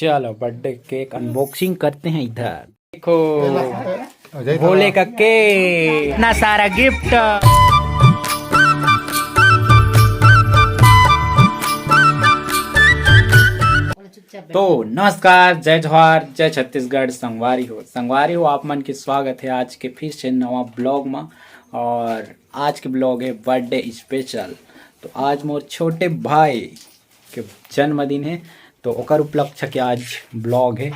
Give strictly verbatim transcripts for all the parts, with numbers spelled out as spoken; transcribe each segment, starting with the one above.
चलो, birthday cake unboxing करते हैं इधर। देखो, भोले का केक, इतना सारा गिफ्ट। तो नमस्कार, जय जोहार, जय छत्तीसगढ़। संगवारी हो, संगवारी हो, आप मन के स्वागत है आज के फिर से नवा ब्लॉग में। और आज के ब्लॉग है बर्थडे स्पेशल। तो आज मोर छोटे भाई के जन्मदिन है, तो ओकर उपलक्ष्य के आज ब्लॉग है।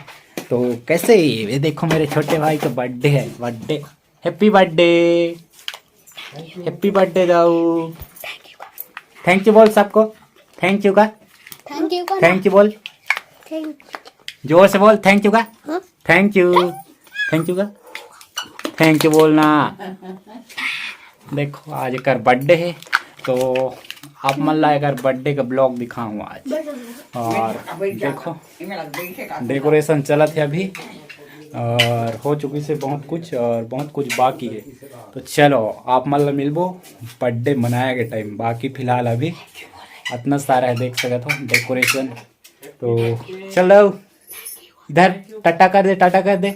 तो कैसे ही ये देखो, मेरे छोटे भाई का बर्थडे है, birthday. Happy birthday, happy birthday दाऊ। थैंक यू बोल सबको, थैंक यू का, थैंक यू का थैंक यू बोल, थैंक जोर से बोल, थैंक यू का, हाँ? थैंक यू, थैंक यू का, थैंक यू बोलना। देखो, आज एकर बर्थडे है, तो आप मन ला एकर बर्थडे का ब्लॉग दिखाऊँ आज। और देखो, डेकोरेशन चलत है अभी, और हो चुकी से बहुत कुछ, और बहुत कुछ बाकी है। तो चलो, आप मन ला मिलबो बर्थडे मनाए के टाइम। बाकी फिलहाल अभी इतना सारा है, देख सकत हो डेकोरेशन। तो चलो, इधर टाटा कर दे, टाटा कर दे,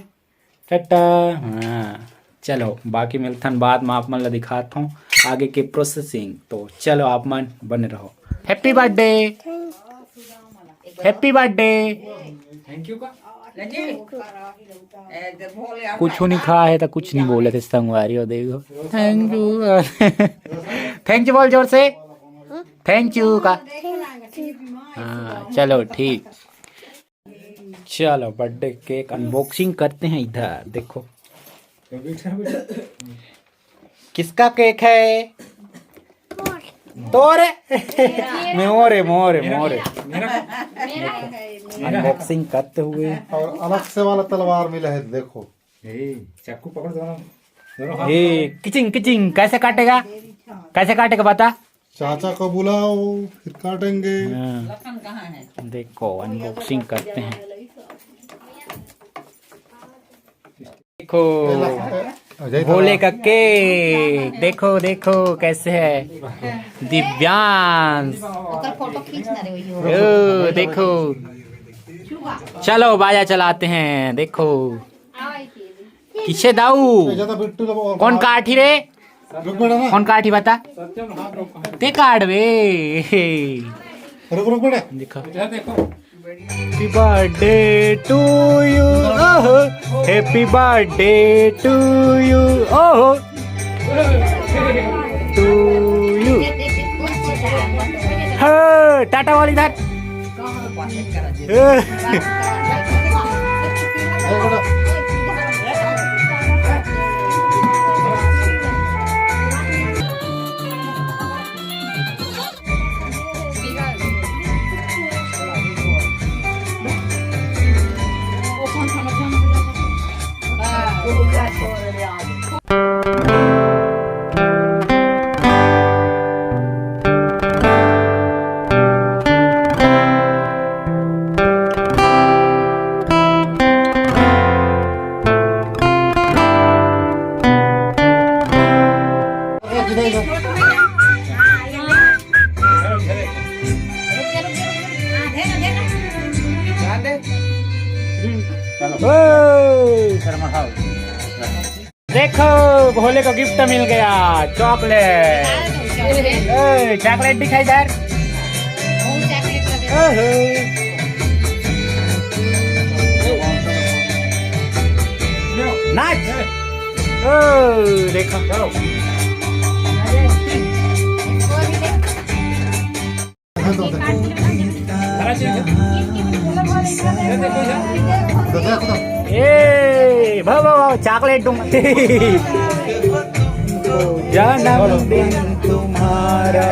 टाटा। हाँ, चलो, बाकी मिलथन बाद में, आप मन ला दिखात हूँ आगे के प्रोसेसिंग। तो चलो, आप मन बने रहो। Happy birthday, happy birthday. Thank you का कुछ नहीं खा है तो कुछ नहीं बोले थे संगवारी हो, देखो। थैंक यू, थैंक यू बोल जोर से। थैंक यू का। हाँ, चलो ठीक। चलो, बर्थडे केक अनबॉक्सिंग करते हैं। इधर देखो, किसका केक है? तोरे। मोरे, मोरे, मोरे। अनबॉक्सिंग करते हुए। और अलग से वाला तलवार मिला है, देखो। ए, चाकू पकड़ दोनों, दोनों हाथ। ए, किचिंग, किचिंग, कैसे काटेगा? कैसे काटेगा बता? चाचा को बुलाओ, फिर काटेंगे। हाँ। देखो, अनबॉक्सिंग करते हैं। देखो, भोले का केक। देखो, देखो कैसे है दिव्यांश। ओकर फोटो खींच ना रे, वही हो। ओ, देखो, चलो बाजा चलाते हैं। देखो, किसे दाऊ? ए, जा तो बिट्टू ला बोल। कौन काठी रे? रुक बेटा ना। कौन काठी बता? ते काट बे। रुक, रुक बेटा। देखो। Happy birthday to you, ओहो। Happy birthday to you, ओहो। To you। हाँ, टाटा वाली इधर। देखो, भोले को गिफ्ट मिल गया, चॉकलेट। ए, चॉकलेट दिखाई इधर। ओहो। नाच। ओ, देखो। ए, भा, भा, भा, चॉकलेट दूंगा। जन्मदिन तुम्हारा।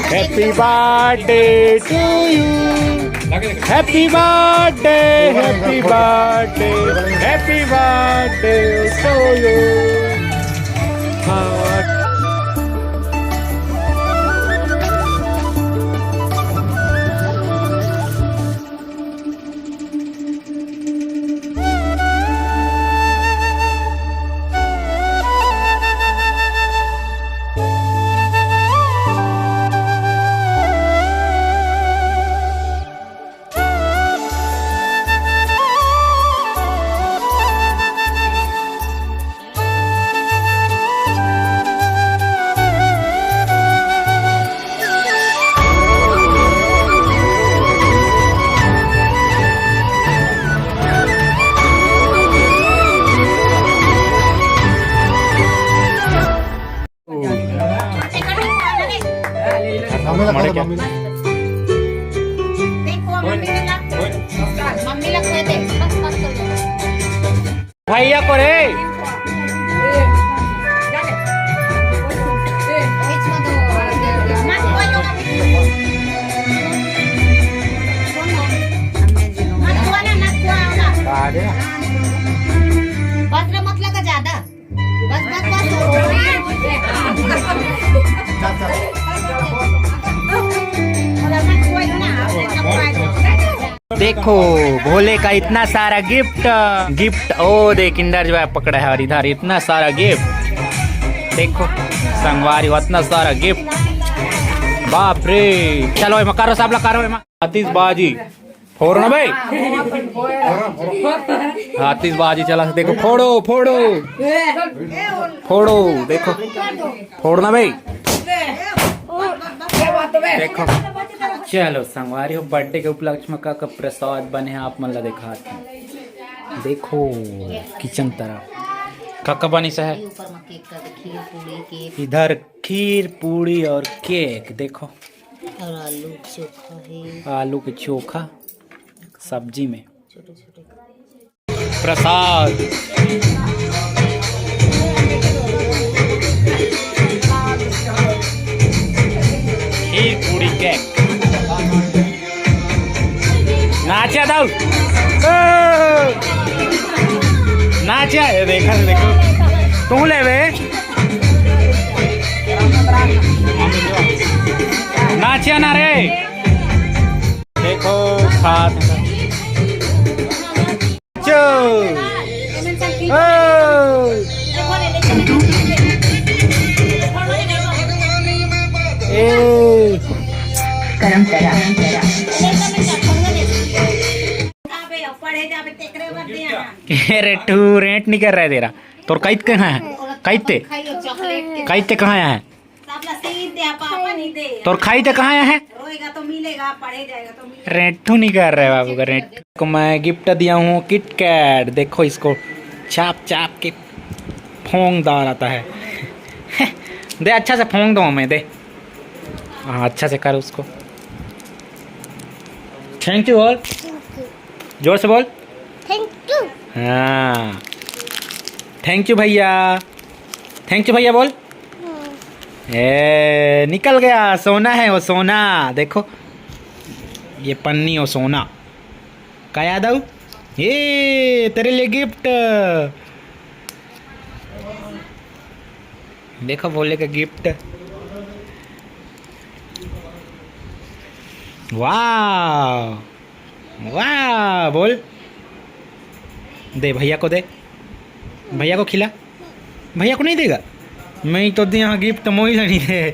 Happy birthday to you. Happy birthday, happy birthday, happy birthday to you. देखो, मम्मी ला, मम्मी ला कह दे, बस, बस कर दे। भैया को रे। बस रे, मत लगा ज्यादा। बस, बस, बस। देखो, भोले का इतना सारा गिफ्ट। गिफ्ट, ओ दे, किंडर जॉय पकड़ा है और इधर इतना सारा गिफ्ट। देखो, संगवारी हो, इतना सारा गिफ्ट। बाप रे। चलो, एमा करो, सब ला करो, एमा। आतिशबाजी। फोड़ो ना भाई। आतिशबाजी चला से देखो, फोड़ो, फोड़ो। फोड़ो, देखो। फोड़ना भाई। देखो। चलो संगवारी हो, बर्थडे के उपलक्ष्य में का का प्रसाद बने हैं, आप मन ला दिखात हूँ। देखो, किचन तरफ का का बनिस है। ऊपर में केक का, खीर पूड़ी, केक। इधर खीर पूड़ी और केक देखो। और आलू चोखा है। आलू के चोखा सब्जी में। छोटे छोटे। प्रसाद, खीर पूड़ी, केक। नाचा दाऊ। ओ! नाचा, ये देखा, देखो। तू ले बे। नाचा ना रे। देखो, खात। चो। ओ। ए। करम करा। अरे टू रेंट नहीं कर रहा है तेरा। तोर काइत कहाँ है? काइत ते? काइत ते कहाँ आया है? तोर खाई ते कहाँ आया है? रोएगा तो मिलेगा, पढ़े जाएगा तो मिलेगा। रेंटू नहीं कर रहे बाबू का रेंट। को मैं गिफ्ट दिया हूँ किटकैट। देखो इसको चाप चाप के फोंक डाल आता है। दे, अच्छा से फोंक दो हमें, दे। हाँ, अच्छा से कर उसको। थैंक यू बोल। जोर से बोल। Thank you. हाँ, थैंक यू भैया। थैंक यू भैया बोल। ए, निकल गया, सोना है वो, सोना। देखो, ये पन्नी वो सोना। का याद आऊ? ये तेरे लिए गिफ्ट। देखो, भोले का गिफ्ट। वाह, वाह, बोल। दे भैया को, दे भैया को खिला। भैया को नहीं देगा? मैं तो दे, यहाँ गिफ्ट मोही ला नहीं दे।